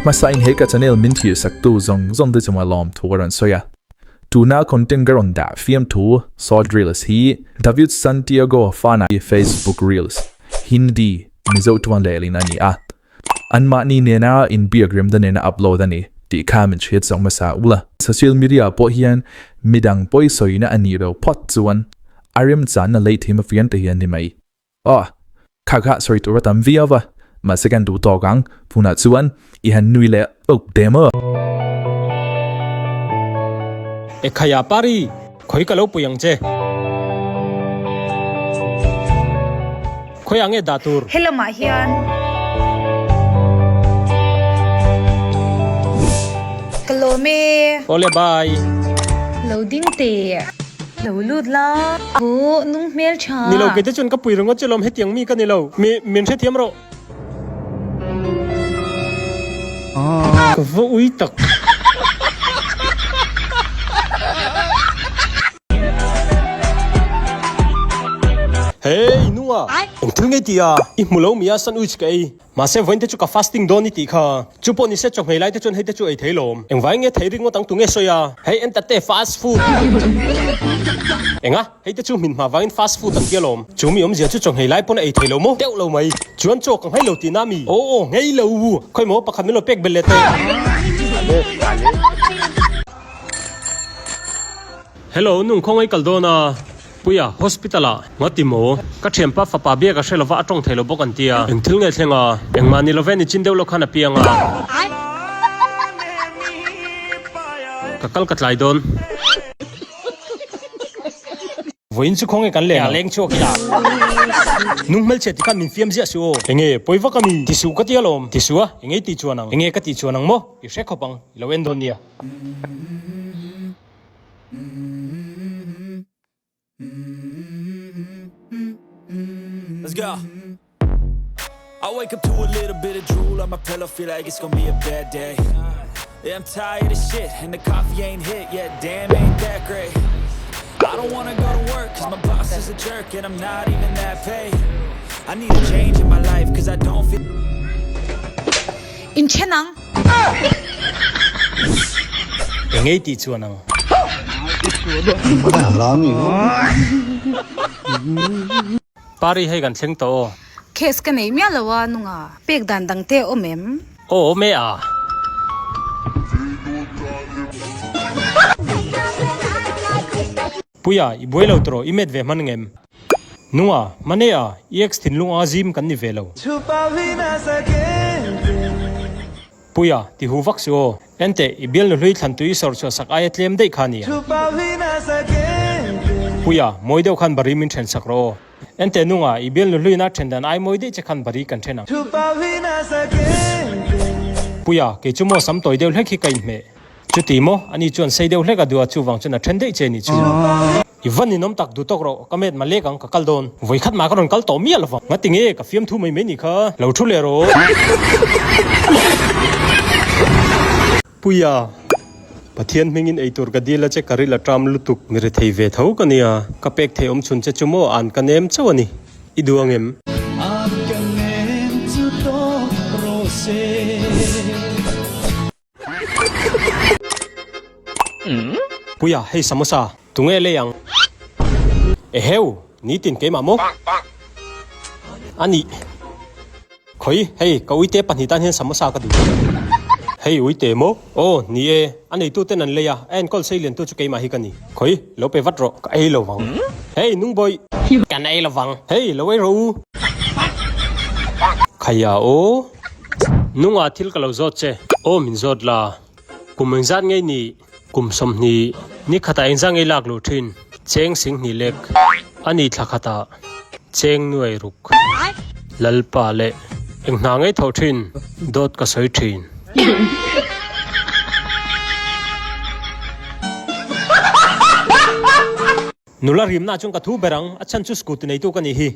Hmasa in he ka channel min thlir sak tu zawng zawng te chungah lawmthu a rawn sawi a. Tuna content ka rawn dah fiamthu short reels hi David Santiago Fana Facebook reels, Hindi, Mizo tuan lehlin a ni a. Anmahni nena inbiak remna nena upload a ni tih kha min hriat zawk hmasa ula. Social media pawh hian midang pawisawina a nih lo phawt chuan a remchanna lei thim apiang te hi an ni mai. Aw, kha kha sawi tur a tam viau va, mahse kan duh tawk ang, tunah chuan i han nui leh uk dem aw. Ekhaya Pari, khawi ka lo pui ang che. Khawi ah nge dah tur? He lamah hian ka lawm e. Awle bye. Lo ding teh. Lo lut la. Aw nung hmel tha. Ni lo kei te chuan ka pui ringawt che lawm hetiang mi ka ni lo. Mi min hrethiam rawh. Ka va ui tak. Hey nunga eng thil ngei tia i hmu lo mi a sandwich ka ei mahse vawiin te chu ka fasting dawn i tih kha chu pawh nise chaw hmei lai te chuan hei te chu ei thei lawm engvai nge thei ringawt ang tu nge sawi a hei en ta te fast food enga hei te chu hmin hma vangin fast food an tia lawm chu mi awmzia chu chaw hmei lai pawn a ei thei lo maw deuh lo mai chuan chaw ka nghei lo tihna mi aw aw nghei lo khawi maw pakhat min lo pek belh leh teh. Hello, nung khawngaih kal dawn a, Puia, hospital ah, ngati maw? Ka thianpa fapa biak a hre lova a tawng thei lo bawk an tia, eng thil nge thleng a, engmah ni love ni chin deuh lo khan a piang a. Ka kal ka tlai dawn. Vawiin chu khawnge kan len a? Leng chhuak ila. Nung hmelchhe ti khan min fiam ziah suh aw. Enge, pawi vak a mi? Ti suh ka ti alawm. Ti suh a, enge i tih chuan ang? Enge ka tih chuan ang maw? I hre khawp ang, i lo en dawn nia. Let's go. I wake up to a little bit of drool on my pillow, feel like it's gonna be a bad day. Yeah, I'm tired of shit, and the coffee ain't hit yet. Damn, ain't that great. I don't wanna go to work, cause my boss is a jerk, and I'm not even that paid. I need a change in my life, cause I don't feel. In then ang. Engei tih chuan ang. Pari hei kan thleng tawh aw. Case ka nei miah lo a nunga pek dan dang te awm em? Aw awm e a. Puia i buai lo tawh i met ve hman ngem? Nunga, Mane a, i ex thinlung anga zim kan ni ve lo. Puia, ti hu vak suh aw. Enteh, i bialnu hlui thlan tui i sawr chhuah sak aia tlem daih kha nia. Puia, mawi deuh khan bari min then sak rawh aw. Enteh Nunga, i bialnu hluiin a then dan ai mawi daih che khan bari kan then ang. Puia, kei chu maw sam tawi deuh hlek hi ka inhmeh. Chuti maw? Ani chuan sei deuh hlek a duh a, chuvang chuan a then daih che ni chu. I va ninawm tak duh tawk rawh, ka met ma lek ang, ka kal dawn. Vawi khat mah ka rawn kal tawh miah lovang. Ngati nge, ka fiamthu mai mai ni kha. Lo thu leh rawh. Puia, Pathian hmingin eitur ka dil a che, ka ril a ṭam lutuk. Mi rethei ve tho ka nia, ka pek thei awm chhun che chu maw an ka nem chauh a ni. I duh ang em? Puia, hei samosa, tunge lei ang? Eheu, nitin keimah maw? A nih. Khawi, hei, ka uite pahnih tan hian samosa ka duh. Hei uite maw? Aw, ni e, a neitu ten an lei a, a enkawl sei liantu chu keimah hi ka ni. Khawi, lo pe vat rawh, ka ei lo vang. Hei, nungbawi! Kan ei lo vang. Hei, lo ei rawh u. Khaia aw. Nunga thil ka lo zawt che. Aw min zawt la. Kum engzat ngei ni? Kum 20. Ni khatah engzat ngei lak luh thin? Cheng sing hnih lek. A ni thla khatah cheng nuai ruk. Lalpa leh eng hna ngei tho thin? Dawt ka sawi thin. Nula rimna chuan ka thu ber ang, a chhan chu scooty neitu ka nih hi.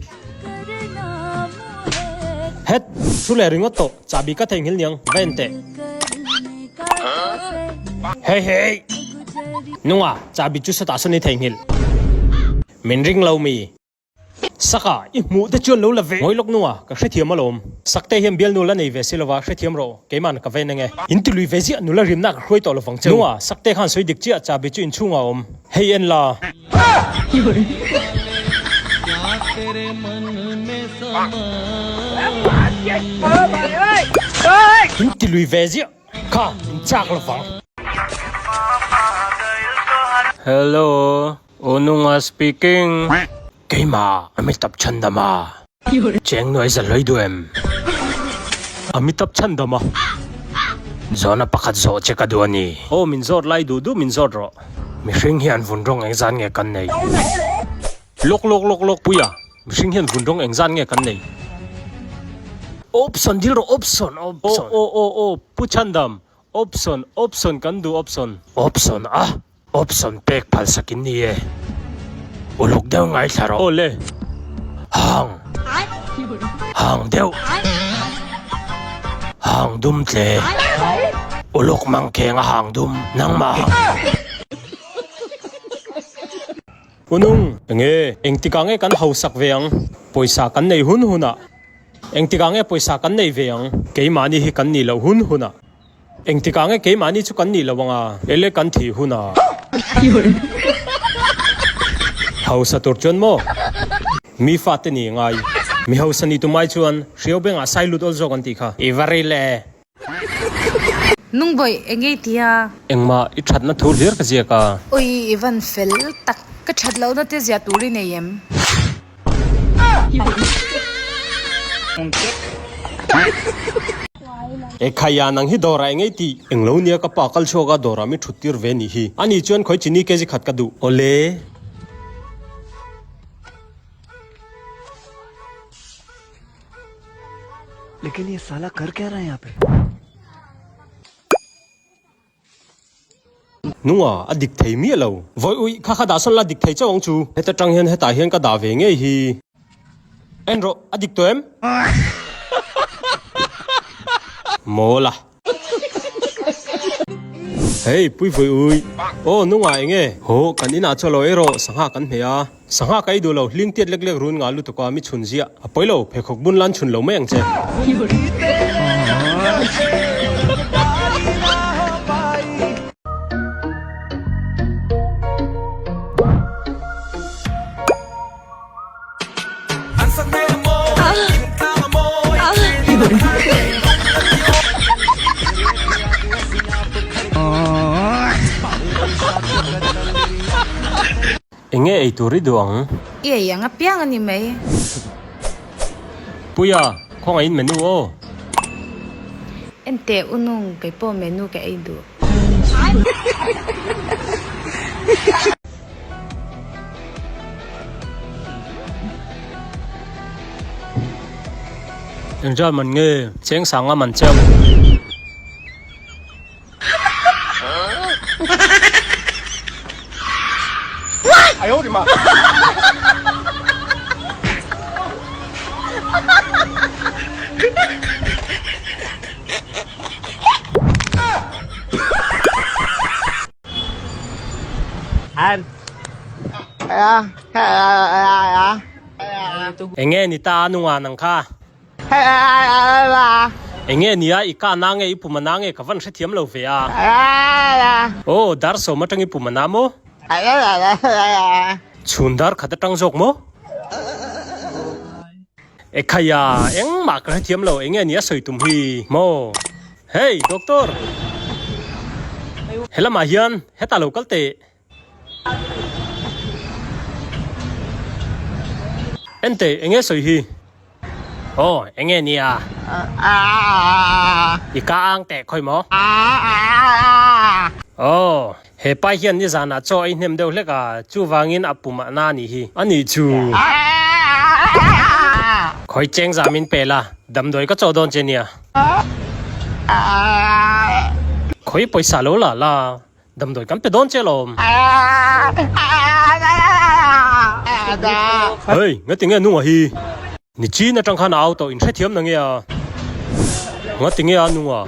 Het, thu leh ringawt tawh, chahbi ka theihnghilh niang, va en teh. Hey hey! Nunga, chahbi chu sawtah sawn i theihnghilh. Min ring lo mi. Saka, i hmuh te chuan lo la ve. Ngawi lawk nunga, ka hrethiam alawm. Sakte hian bialnu la nei ve si lova, hrethiam rawh, keiman ka ven ange. In ti lui ve ziah, nula rimna ka hruai tawh lovang cheu. Nunga, Sakte khan sawi dik chiah, chabi chu inchhungah a awm. Hei en la. In ti lui ve ziah, kha in chak lovang. Hello, Ununga speaking. Keimah, Amitabh Chhandama. Cheng nuai za hlawih duh em? Amitabh Chhandama. Zawhna pakhat zawh che ka duh a ni. Aw, min zawt lai duh duh min zawt rawh. Mihring hian vun rawng engzan nge kan nei? Lawk lawk lawk lawk puia, mihring hian vun rawng engzan nge kan nei? Option dil rawh option option. Aw aw aw aw Pu Chhandam, option option kan duh option. Option a? Option pek phal sak in ni e. Uluk deuh ngaithla rawh. Awle. Hang. Hang deuh. Hang dum tle. Uluk mangkheng a hang dum. Nangmah. Unung. Enge. Engtikah nge kan hausak ve ang? Pawisa kan nei hun hunah. Engtikah nge pawisa kan nei ve ang? Keimahni hi kan nih loh hun hunah. Engtikah nge keimahni chu kan nih lo anga ele kan thih hunah hausa tur chuan maw mi fate ni ngai mi hausa ni tumai chuan hriau bengah sai lut awl zawk an tih kha. I va ril e. Nungbawih eng nge tia? Engmah i thatna thu hlir ka ziak a. Ui i van fel tak. Ka that lohna te ziah tur i nei em? Ekhaiya nang hi dawrah eng ei tih? Englo nia ka pa kal chhuak a dawrah mi thut tir ve nih hi. Ani chuan khawi chini kg khat ka duh. Awle. Lekin ye sala kar kya raha hai yahan pe? Nunga, a dik thei miah lo. Vawi uih, kha kha dah sawn la dik thei chauh ang chu. Heta tang hian hetah hian ka dah ve ngei hi. En rawh, a dik tawh em? Mawl a. Hei, pui vawi uih. Aw, nunga eng e? Haw, kan inah chuan lo ei rawh, sangha kan hmeh a. Sangha ka ei duh lo, hling tiat lek lek run nga lutuk a, mi chhun ziah. A pawi lo, pheikhawk bun lan chhun lo mai ang che. Enge ei tur i duh ang? I ei ang apiang a ni mai. Puia, khawngaihin menu aw. Enteh u nung, kei pawh menu ka ei duh. Engzat man nge cheng sanga man cheu? Enge ni ta a nunga nang kha? Enge nia i ka na nge i pum a na nge ka van hrethiam lo ve a. Aw dar sawm atang i pum a na maw? Chhun dar khat atang zawk maw? Ekhaya, engmah ka hrethiam lo, enge nia sawi tum hi maw? Hey, doctor! Helamah hian hetah lo kal teh. Enteh, enge sawi hi? Aw, enge nia? I ka ang teh khawi maw? Aw, he pa hian nizanah chaw ei hnem deuh hlek a, chuvangin a pum a na nih hi. A nih chu. Khawi cheng zam in pe la, damdawi ka chaw dawn che nia. Khawi pawisa lo la la, damdawi kan pe dawn che alawm. Hei, ngatinge nunga hi? Ni chin atang khan a au tawh inhrethiam na nge a? Ngatinge a nunga?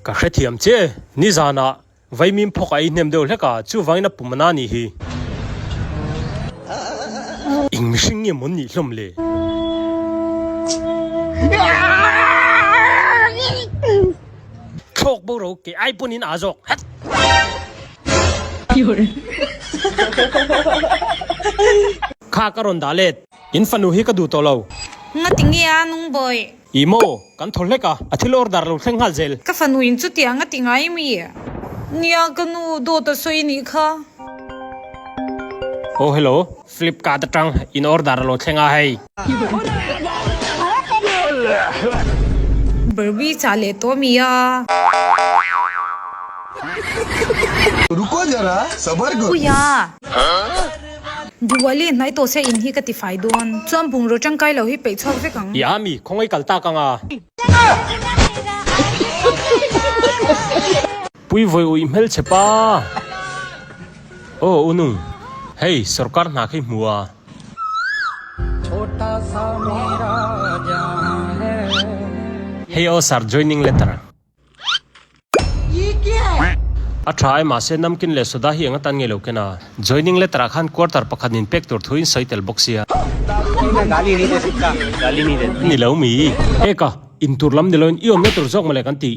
Ka hrethiam che, nizanah Vaimim phawk a ei hnem deuh hlek a, chuvangin a pum a na nih hi. Eng mihring nge maw nih hlawm le? Thlawk bo ro ke ai pawn in aa zawk. Hat! Kha ka rawn dah let. In fanu hi ka duh tawh lo. Ngati nge a nung bawih? I maw? Kan thaw hlek a, a thil order lo thleng nghal zel. Ka fanu in chutiang a ti ngai mi? Nia ka nu dawt a sawi nih kha. Oh hello, Flipkart atang in order a lo thleng a hei. Barbie chah leh tawh mi a? Ruko zara sabar karo. Puia! Diwali hnai tawh se in hi ka ti fai dawn. Chuan bungraw tangkai lo hi peih chhuak vek ang. I a mi, khawngaih kal tak ang a. Pui vawi uih hmelchhe pa. Aw u nung, hei sorkar hna khi hmu a. Hei aw sir joining letter. A tha ai mahse namkin leh soda hi eng atan ngei lo ken a. Joining letter ah khan quarter pakhat nin pek tur thu in sawi tel bawk sia. Ni lo mi. Eka, in tur lam ni loin i awmna tur zawk mawle kan ti.